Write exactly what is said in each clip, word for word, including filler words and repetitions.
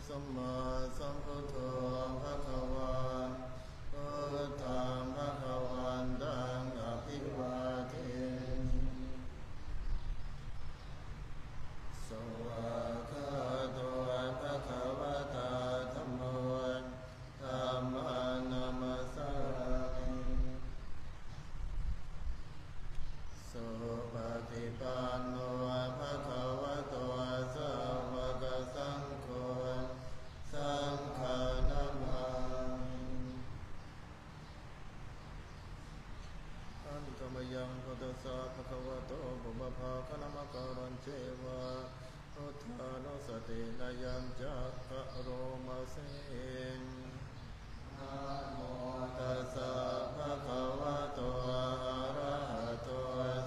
Sammāsambuddho bhagavā, buddhaṃ bhagavantaṃ abhivādemi. Svākkhāto bhagavatā dhammo, dhammaṃ namassāmi. Supaṭipanno bhagavato sāvakasaṅgho, saṅghaṃ namāmi. Handa mayaṃ buddhassa bhagavato pubbabhāganamakārañceva buddhānussatinayañca karoma se. Namo tassa bhagavato arahato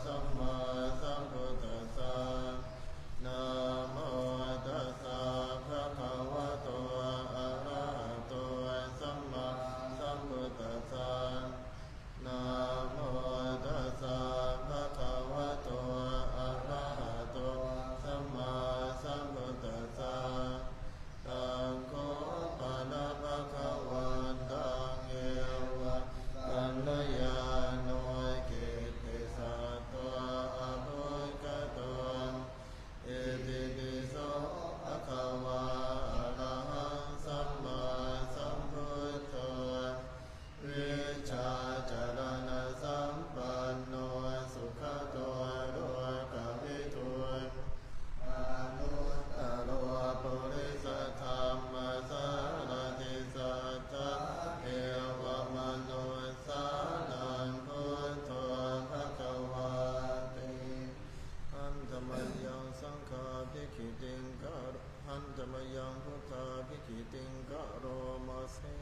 sammāsambuddhassa. Namo tassa bhagavato arahato sammāsambuddhassa. Namo tassa bhagavato arahato sammāsambuddhassa. Taṃ kho pana bhagavantaṃ evaṃ vadanāya: No kiccesatto abbhuggato. Itipi so bhagavā arahaṃ sammāsambuddho, vijjācaraṇasampanno sugato lokavidū, anuttaro purisadammasārathi satthā devamanussānaṃ buddho bhagavāti. Handa mayaṃ saṅghābhigītiṃ kar- handa mayaṃ buddhābhigītiṃ karoma se.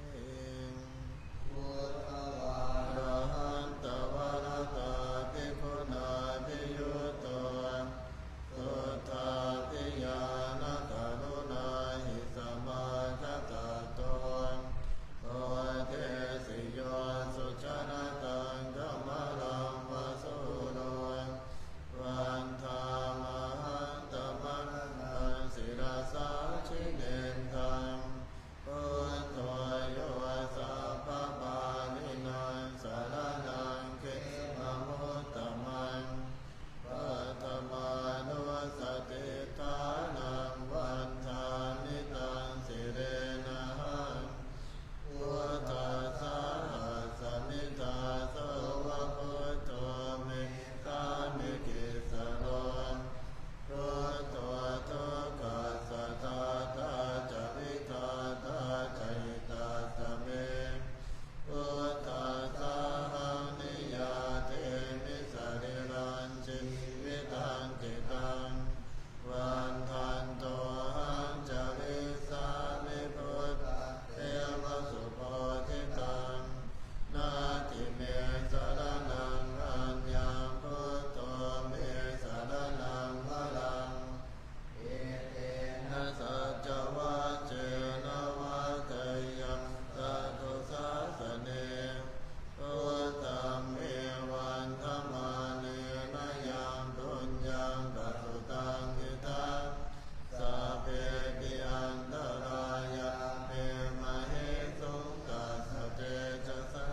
Buddhavārahantavaratā bhikkhunābhiyutto, suddhābhiñāṇakaruṇāhi samāgatatto, bodhesi yo sujanataṃ kamalaṃva sūro, vandāmahaṃ tamaharaṃ sirasā jinendaṃ. Buddho yo sabbapāṇīnaṃ saraṇaṃ khemamuttamaṃ, paṭhamānussatiṭṭhānaṃ vandāmi taṃ sirenahaṃ. Buddhassāhasmi dāso va buddho me sāmikissaro. Buddho dukkhassa ghātā ca vidhātā ca hitassa me. Buddhassāhaṃ niyyādemi sarīrañjīvitañcidaṃ. Vandantohaṃ carissāmi buddhaṃ devasubodhitaṃ. Natthi me saraṇaṃ aññaṃ, buddho me saraṇaṃ varaṃ. Etena saccavajjena vaḍḍheyyaṃ satthu sāsane. Uttamaṃ me vandamāne mayaṃ puññaṃ pasutaṃ idha, sabbepi antarāyā me māhesuṃ tassa tejasā.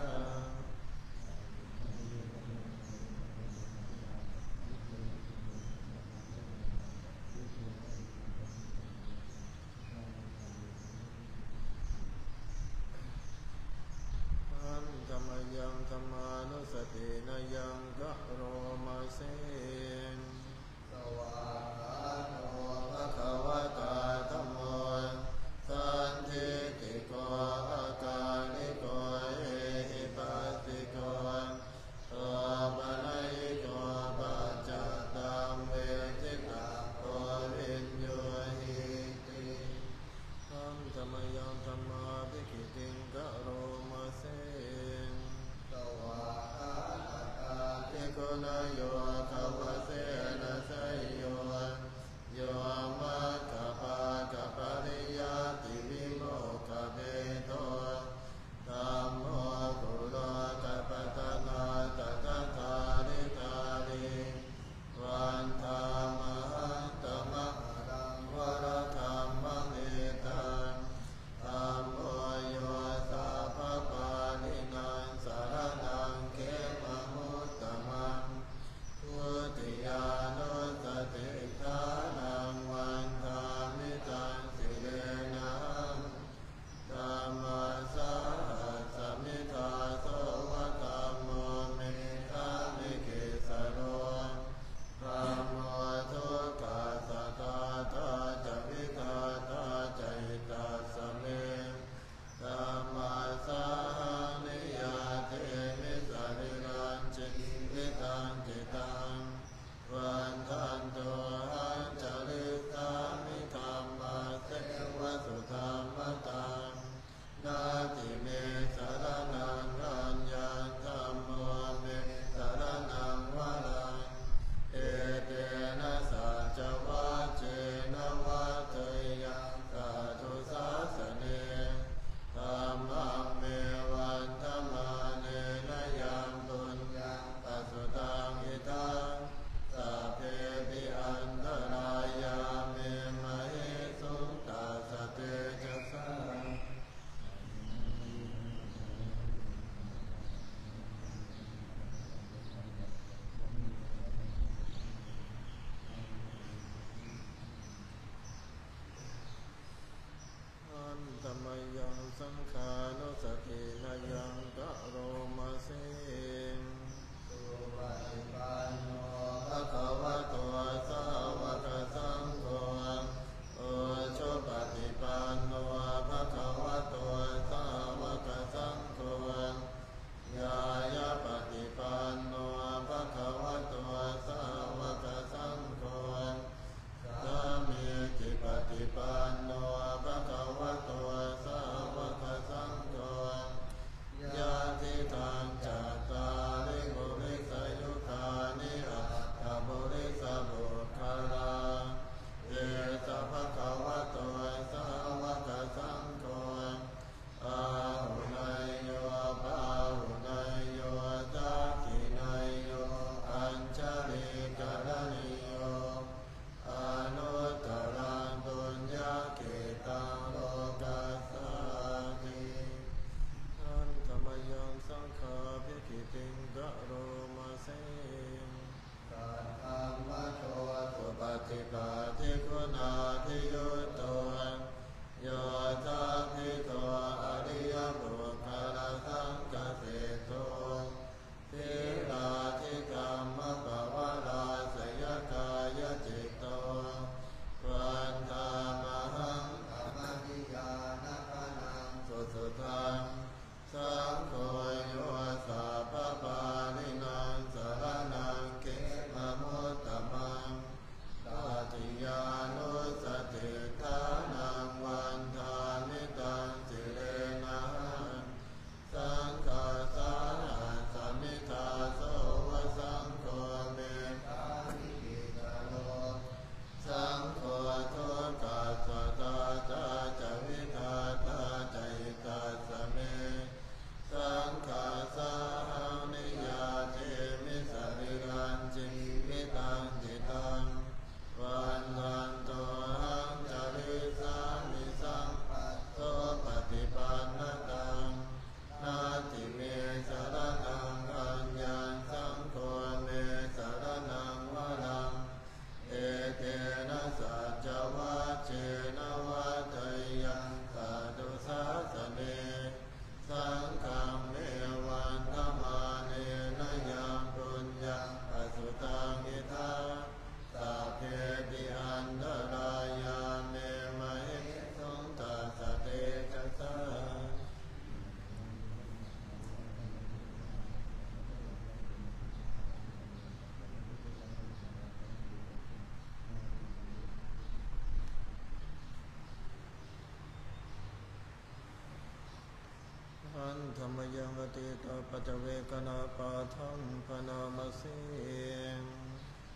Handa mayaṃ dhammānussatinayaṃ karoma se. Svākkhāto bhagavatā dhammo, sandiṭṭhiko akāliko ehipassiko, opanayiko paccattaṃ veditabbo viññūhīti. Handa mayaṃ dhammābhigītiṃ karoma se. Svākkhātatādiguṇayogavasena seyyo, yo maggapākapariyattivimokkhabhedo, dhammo kulokapatanā tathāriṭṭhāri, vandāmahaṃ tamaharaṃ varaṃ dhammametaṃ. Paṭighātapaccavekkhaṇapāṭhaṃ bhaṇāma se.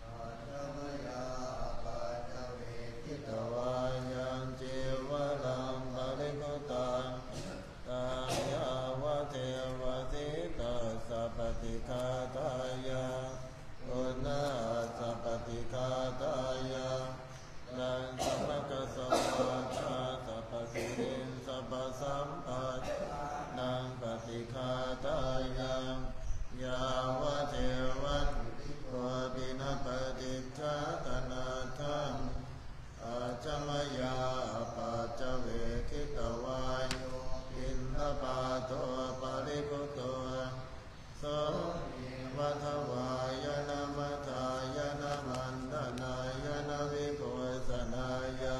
Ajja mayā apaccavekkhitvā yaṃ cīvaraṃ paribhuttaṃ, taṃ yāvadeva sītassa paṭighātāya, uṇhassa paṭighātāya, dassamakasavātātapasiriṃsapasamphassānaṃ paṭighātāya, yāvadeva titikkhopinapaṭighātanatthaṃ. Ajja mayā apaccavekkhitvā yo piṇḍapāto paribhutto, so me vadhavāya na maṇḍanāya na vibhūsanāya,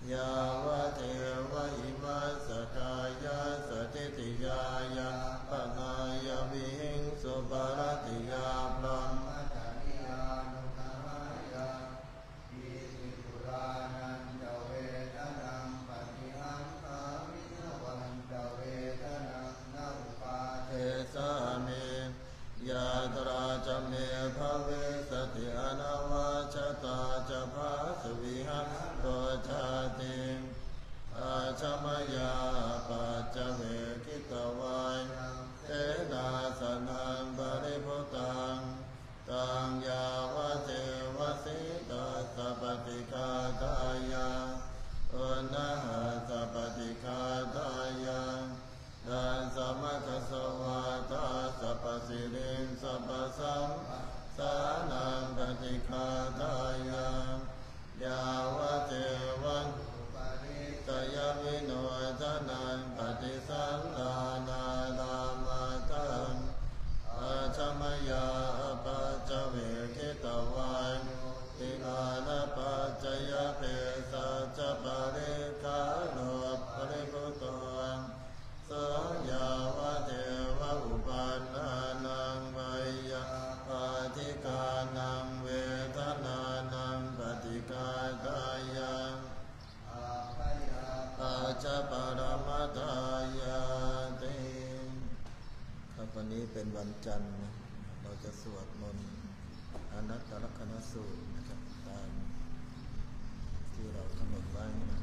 yāvadeva imassa kāyassa ṭhitiyā yāpanāya vihiṃsuparatiyā brahmacariyānuggahāya, iti purāṇañca vedanaṃ paṭihaṅkhāmi navañca vedanaṃ na uppādessāmi, yātrā ca me bhavissati anavajjatā ca phāsuvihāro cāti. Ajja mayā apaccavekkhitvā yaṃ senāsanaṃ paribhuttaṃ, taṃ yāvadeva sītassa paṭighātāya, uṇhassa paṭighātāya, dassamakasavātātapasiriṃsapasamphassānaṃ paṭighātāya, yāvadeva dukkhaparittayavinojanappaṭisallānārāmatthaṃ. Ajja mayā apaccavekkhitvā yo tiṇṇaṇapaccayapesajaparikkhāro paribhutto, so yāvadeva uppannānaṃ veyyābādhikānaṃ vedanānaṃ paṭighātāya, abyāpajjhaparamatāyāti. ครับ วันนี้เป็นวันจันทร์นะ เราจะสวดมนต์อนัตตลักษณสูตรนะครับ ตามที่เรากำหนดไว้นะ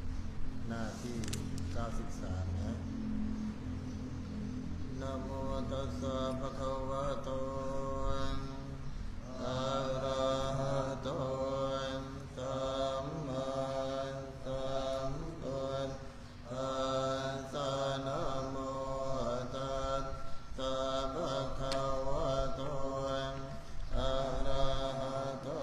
หน้าที่ เก้าสิบสาม นะ Namo tassa bhagavato arahato sammāsambuddhassa. Namo tassa bhagavato arahato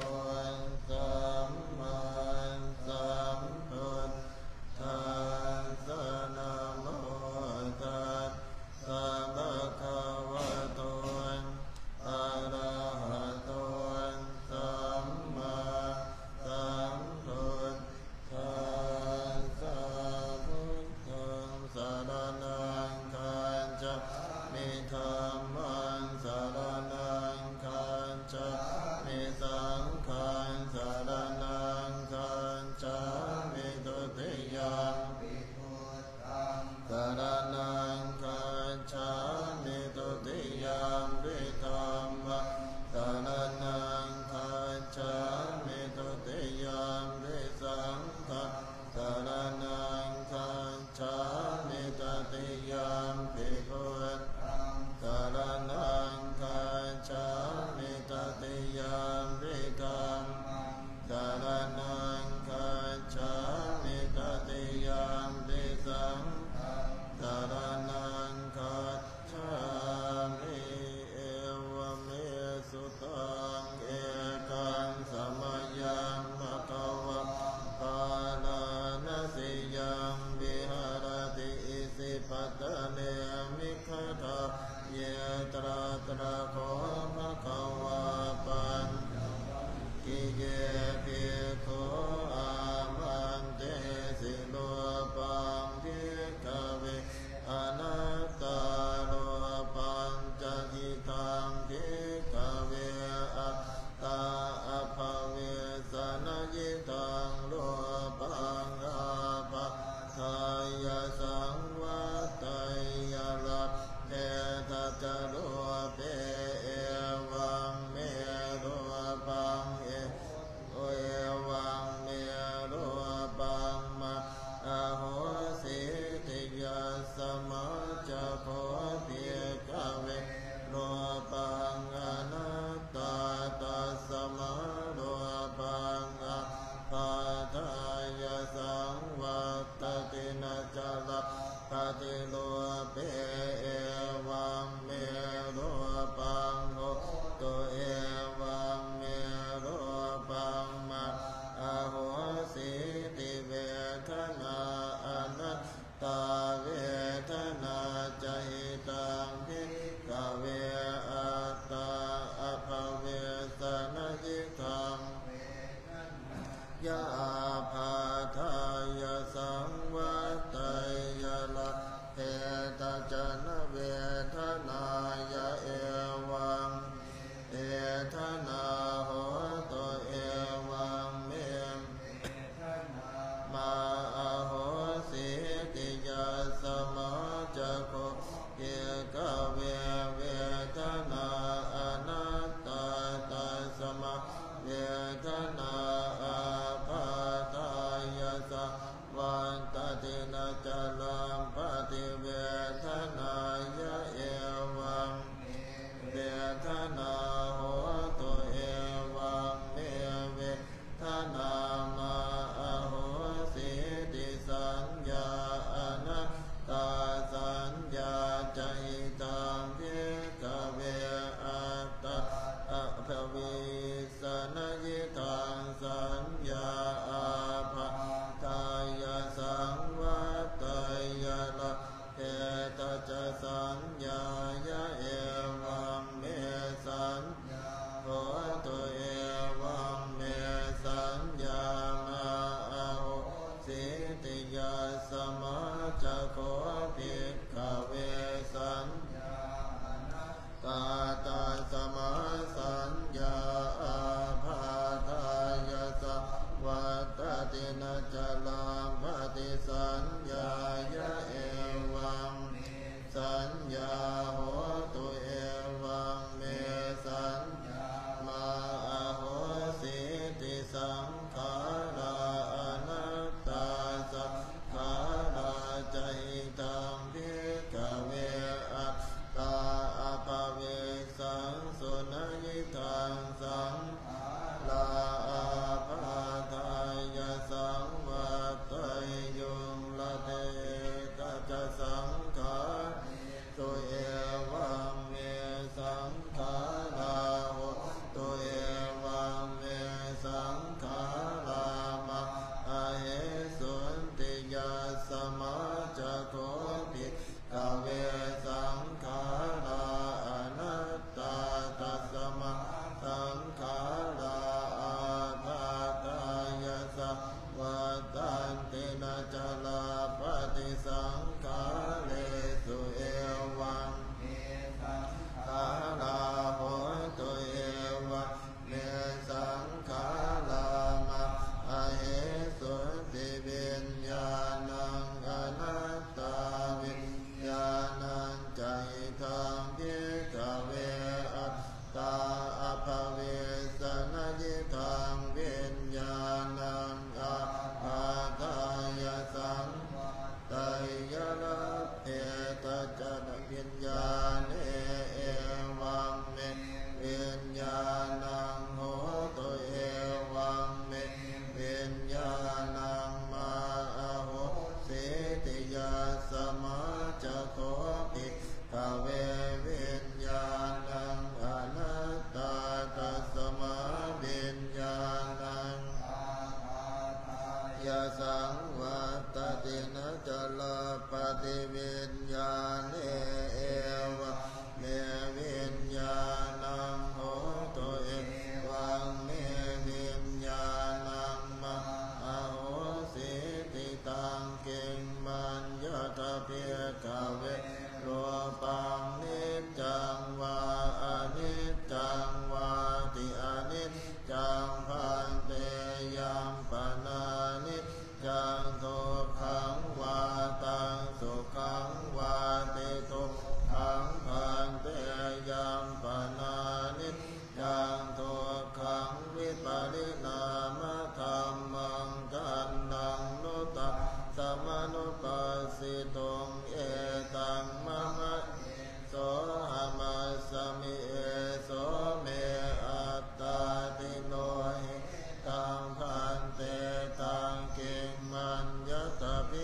sammāsambuddhassa. Namo tassa bhagavato arahato sammāsambuddhassa. Buddhaṃ saraṇaṃ gacchāmi. Dhammaṃ saraṇaṃ gacchāmi. Saṅghaṃ saraṇaṃ gacchāmi. Dutiyampi buddhaṃ saraṇaṃ gacchāmi. Dutiyampi dhammaṃ saraṇaṃ gacchāmi. Dutiyampi saṅghaṃ saraṇaṃ gacchāmi. Tatiyampi buddhaṃ saraṇaṃ gacchāmi. Tatiyampi dhammaṃ saraṇaṃ gacchāmi. Tatiyampi saṅghaṃ saraṇaṃ gacchāmi. Evaṃ me sutaṃ. Ekaṃ samayaṃ bhagavā bārāṇasiyaṃ viharati isipatane migadāye. Tatra kho bhagavā pañcavaggiye bhikkhū āmantesi: Rūpaṃ bhikkhave anattā. Rūpañca idaṃ bhikkhave attā abhavissa, na idaṃ rūpaṃ ābādhāya saṃvatteyya, lab- bhetha vattati na ca labbhati rūpe, evaṃ me rūpaṃ hotu, evaṃ me rūpaṃ mā ahosīti. Vedanā anattā, vedanā ca hitaṃ bhikkhave, attā abhavissa na hitaṃ, ya ābādhāya saṃvatteyya, labbhetha ca na vedanāya, evaṃ me vedanā hotu, evaṃ me mā ahosīti. Yasmā ca kho bhikkhave vedanā anattā, tasmā vedanā ābādhāya saṃvattati na ca labbhati vedanāya, evaṃ me vedanā hotu, evaṃ me vedanā mā ahosīti. Saññā anattā, saññā ca hitaṃ bhikkhave, attā abhavissa na hitaṃ, saññā ābādhāya saṃvatteyya, labbhetha ca saññāya, evaṃ me saññā hotu, evaṃ me saññā mā ahosīti. Yasmā ca kho bhikkhave saññā anattā, tasmā saññā ābādhāya saṃvattati na ca labbhati, saññāya evaṃ me saññā hotu, evaṃ me saññā mā ahosīti. Saṅkhārā anattā, saṅkhārā ca hitaṃ bhikkhave, attā abhavissaṃsu na hitaṃ, saṅkhārā ābādhāya saṃvatteyyuṃ. Labbhetha ca saṅkhāre su, evaṃ me saṅkhārā hontu, evaṃ me saṅkhārā mā ahesunti. Yasmā ca kho bhikkhave saṅkhārā anattā, tasmā saṅkhārā ābādhāya saṃ vattanti na ca labbhati saṅkhāresu, evaṃ me saṅkhārā hontu, evaṃ me saṅkhārā mā ahesunti. Viññāṇaṃ anattā, viññāṇañca hitaṃ bhikkhave, attā abhavissa na hitaṃ, viññāṇaṃ ābādhāya saṃvatteyya, labbhetha ca na viññāṇe, evaṃ me viññāṇaṃ hotu, evaṃ me viññāṇaṃ mā ahosīti. Yasmā ca kho bhik khave viññāṇaṃ anattā, tasmā viññāṇaṃ ābādhāya saṃvattati na ca labbhati viññāṇe, evaṃ me viññāṇaṃ hotu, evaṃ me viññāṇaṃ mā ahosīti. Taṃ kiṃ maññatha bhikkhave, rūpaṃ niccaṃ vā aniccaṃ vāti? Aniccaṃ bhante. Yampanāniccaṃ, dukkhaṃ vā taṃ sukhaṃ vāti? Dukkhaṃ bhante. Yampanāniccaṃ, dukkhaṃ vipariṇāmadhammaṃ, taṇhaṃ nu taṃ samanupassituṃ, etaṃ mama esohamasmi, eso me attāti. No hetaṃ bhante. Taṃ kiṃ maññatha bhi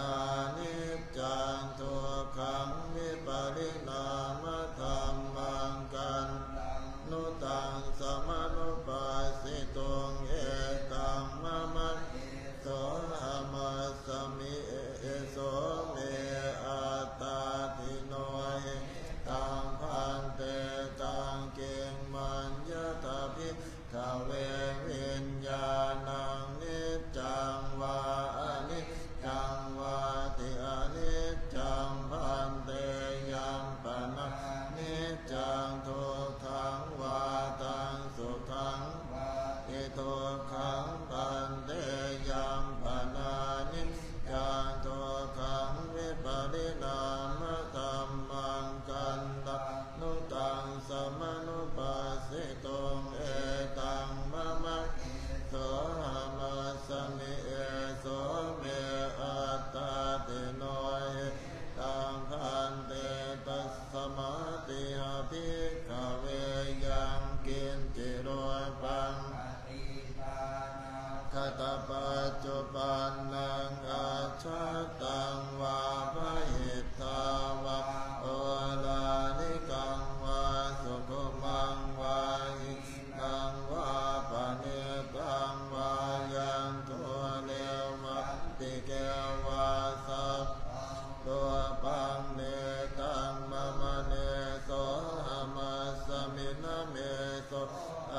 aniccaṃ dukkhaṃ viparināmadhammaṃ, khandhaṃ nu taṃ samanupassituṃ, etaṃ mama, sohamasmi, eso me attāti. No etaṃ bhante, taṃ kiṃ maññatha bhikkhave, viññāṇaṃ niccaṃ vā aniccaṃ vāti? Aniccaṃ bhante. Yampanāniccaṃ dukkhaṃ vā, taṃ sukhaṃ vāti dukkhaṃ bhante. Yampanāniccaṃ dukkhaṃ viparināmadhammaṃ, khandhaṃ nu taṃ samanupassituṃ, etaṃ mama, sohamasmi, eso me attāti. No etaṃ bhante, tasmātiha bhikkhave yaṃ kiñci rūpaṃ atītānāgatapaccuppannaṃ ajjhattaṃ vā bahiddhā vā oḷārikaṃ vā sukhumaṃ vā hīnaṃ vā paṇītaṃ vā yaṃ dūre vā santike vā sabbaṃ rūpaṃ netaṃ mama nesohamasmi na meso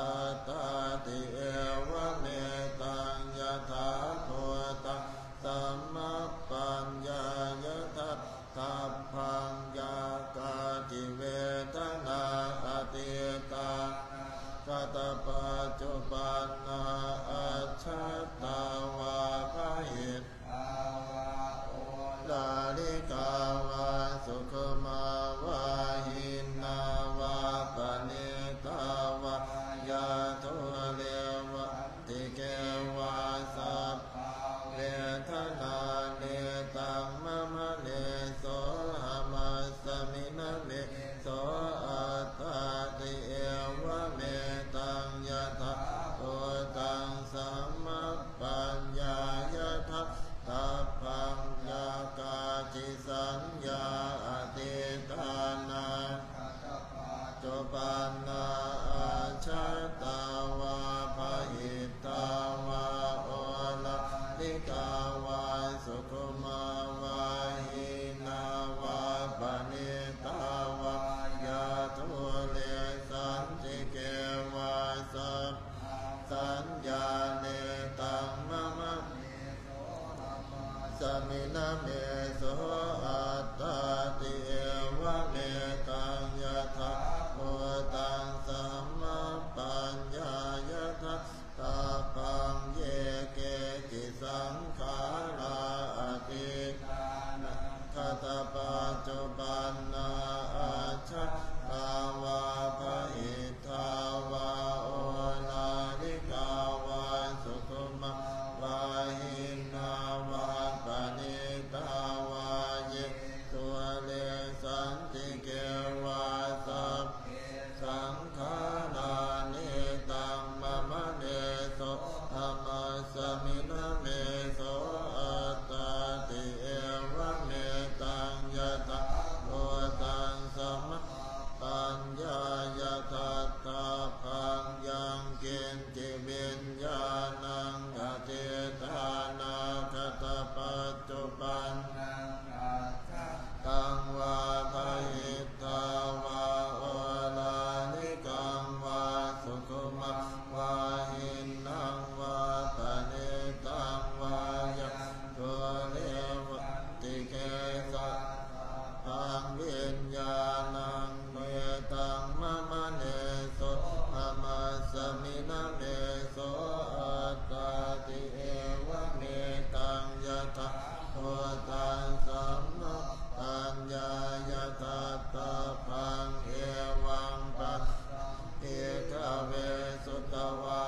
attāti. Evametaṃ yathābhūtaṃ sammapaññāya daṭṭhabbaṃ. Yā kāci vedanā atītānāgatapaccuppan nā ajjhattā vā bahiddhā vā oḷārikā vā sukkhumā vā hīnā vā paṇītā vā yā dūre vā santike vā sabbā vedanā netaṃ mama nesohamasmi na me so attāti. Evametaṃ yathābhūtaṃ sammapaññāya daṭṭhabbaṃ. Yā kāci saññā atītānāgatapaccuppan nā ajjhattā vā bahiddhā vā oḷārikā vā sukkhumā vā hīnā vā paṇītā vā yā dūre santike vā sabbā saññā netaṃ mama nesohamasmi na me so attāti. Evametaṃ yathābhūtaṃ sammapaññāya daṭṭhabbaṃ. Ye keci saṅkhārā atītānāgatapaccuppan nā ajjhattā vā bahiddhā vā oḷārikā vā sukkhumā vā hīnā vā paṇītā vā ye dūre santike vā sabbe saṅkhārā netaṃ mama nesohamasmi na me so attāti. Evametaṃ yathābhūtaṃ sammapaññāya daṭṭhabbaṃ. Yaṃ kiñci viññāṇaṃ atītānāgatapaccuppannaṃ ajjhattaṃ vā bahiddhā vā oḷārikaṃ vā sukhumaṃ vā hīnaṃ vā paṇītaṃ vā yaṃ dūre vā santike vā sabbā viññāṇaṃ netaṃ mama nesohamasmi na me so attāti. Evametaṃ yathābhūtaṃ sammapaññāya daṭṭhabbaṃ. Evaṃ passaṃ bhikkhave sutavā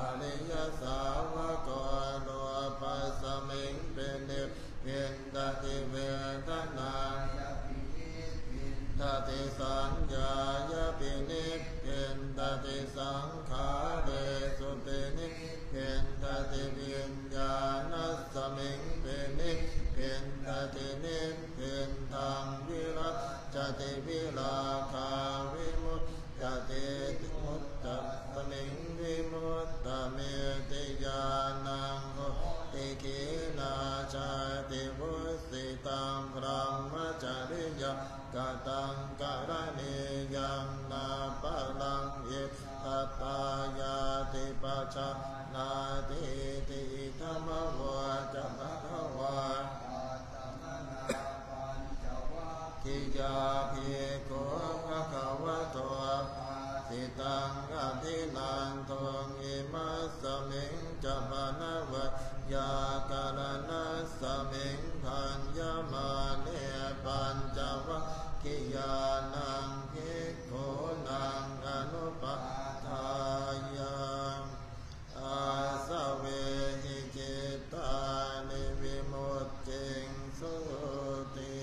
ariyasāvako rūpasmiṃ pini bbindati, vedanāyapi nibbindati, saññāyapi nibbindati, saṅkhāresupi nibbindati, viññāṇasmiṃpi nibbindati. Nibbindati nibbindaṃ virajjati virāgā vimuccati, vimuccitasmiṃ vimuttamiti ñāṇaṃ hoti. Khīṇā jāti, vussitaṃ brahmacariyaṃ kataṃ karaṇīyaṃ, nāparaṃ itthattāyāti pajānātīti. Idamavoca bhagavā. Attamanā pañcavaggiyā bhikkhū bhagavato bhāsitaṃ abhinanduṃ. Imasmiñca pana veyyākaraṇasmiṃ bhaññamāne pañcavaggiyānaṃ bhikkhūnaṃ anupādāya āsavehi cittāni vimucciṃsūti.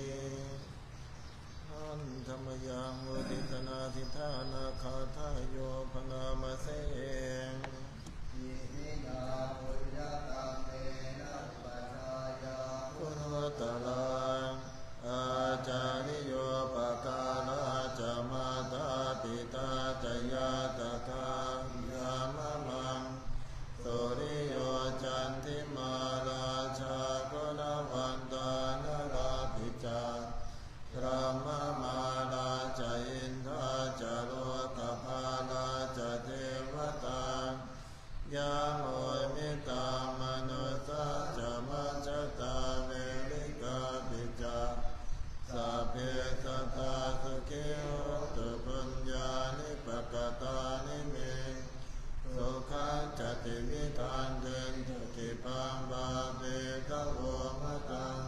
Handa mayaṃ uddissanādhiṭṭhānagāthāyo bhaṇāma se. Iminā puññakammena upajjhāyā guṇuttarā, ācariyūpakārā ca mātā pitā ca ñātakā piyā mamaṃ. Suriyo candimā rājā guṇavantā narāpi ca, brahmamārā ca indā ca lokapālā ca devatā, yamo mittā manussā ca majjhattā verikāpi ca, sabbe sattā sukhī hontu puññāni pakatāni me, sukhañca tividhaṃ dentu khippaṃ pāpetha vomataṃ.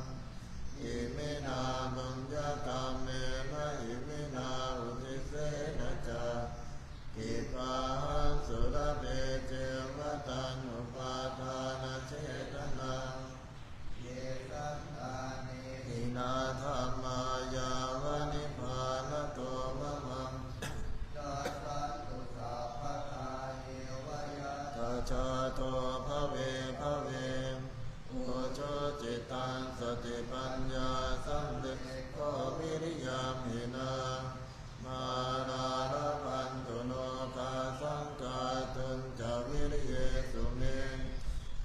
Iminā puññakammena iminā uddissena ca, khippāhaṃ sulabhe ceva taṇhupādānachedanaṃ. Ye santāne hinā dhammā yāva nibbānato mamaṃ, nassantu sabbadā yeva yattha jāto bhave bhave. Ujucittaṃ satipaññā sallekho viriyamhinā, mārā labhantu nokāsaṃ kātuñca viriyesu me.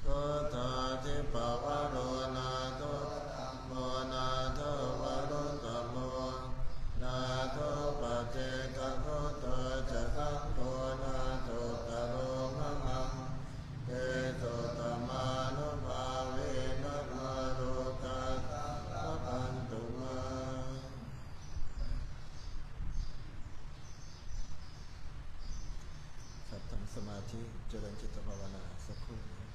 Buddhādhipavaro nātho, dhammo nātho varuttamo, nātho paccekabuddho ca, saṅgho nāthottaro mamaṃ. Tesottamānubhāvena mārokāsaṃ labhantu mā. ครับ ทำสมาธิ เจริญจิตภาวนาสักครู่นะครับ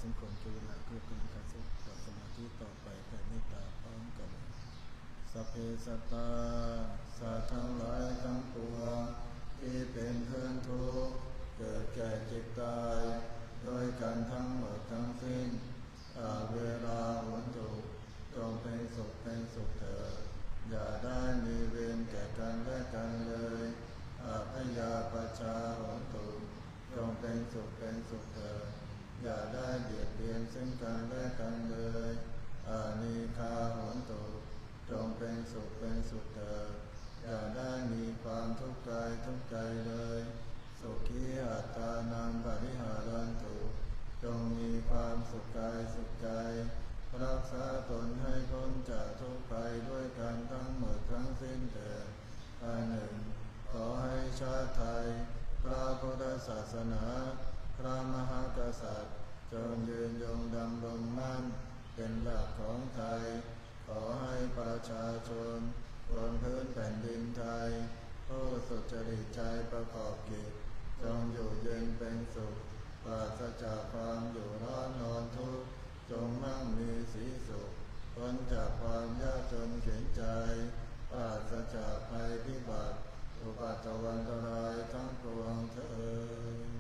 สมควรแก่เวลา ก็ควรทำสมาธิต่อไป แผ่เมตตาพร้อมกัน Sabbe sattā สัตว์ทั้งหลายทั้งปวง ที่เป็นเพื่อนทุกข์ เกิดแก่เจ็บตาย ด้วยกันทั้งหมดทั้งสิ้น averā hontu จงเป็นสุขเป็นสุขเถิด อย่าได้มีเวรแก่กันและกันเลย abyāpajjhā hontu จงเป็นสุขเป็นสุขเถิด อย่าได้เบียดเบียนซึ่งกันและกันเลย anīghā hontu จงเป็นสุขเป็นสุขเถิด อย่าได้มีความทุกข์กายทุกข์ใจเลย sukhī attānaṃ pariharantu จงมีความสุขกายสุขใจ รักษาตนให้พ้นจากทุกข์ภัยด้วยกันทั้งหมดทั้งสิ้นเถิด อันหนึ่ง ขอให้ชาติไทย พระพุทธศาสนา พระมหากษัตริย์ จงยืนยงดำรงมั่น เป็นหลักของไทย ขอให้ประชาชนบนพื้นแผ่นดินไทย ผู้สุจริตใจประกอบกิจ จงอยู่เย็นเป็นสุข ปราศจากความอยู่ร้อนนอนทุกข์ จงมั่งมีสีสุข พ้นจากความยากจนเข็ญใจ ปราศจากภัยพิบัติ อุปัทวันตรายทั้งปวงเทอญ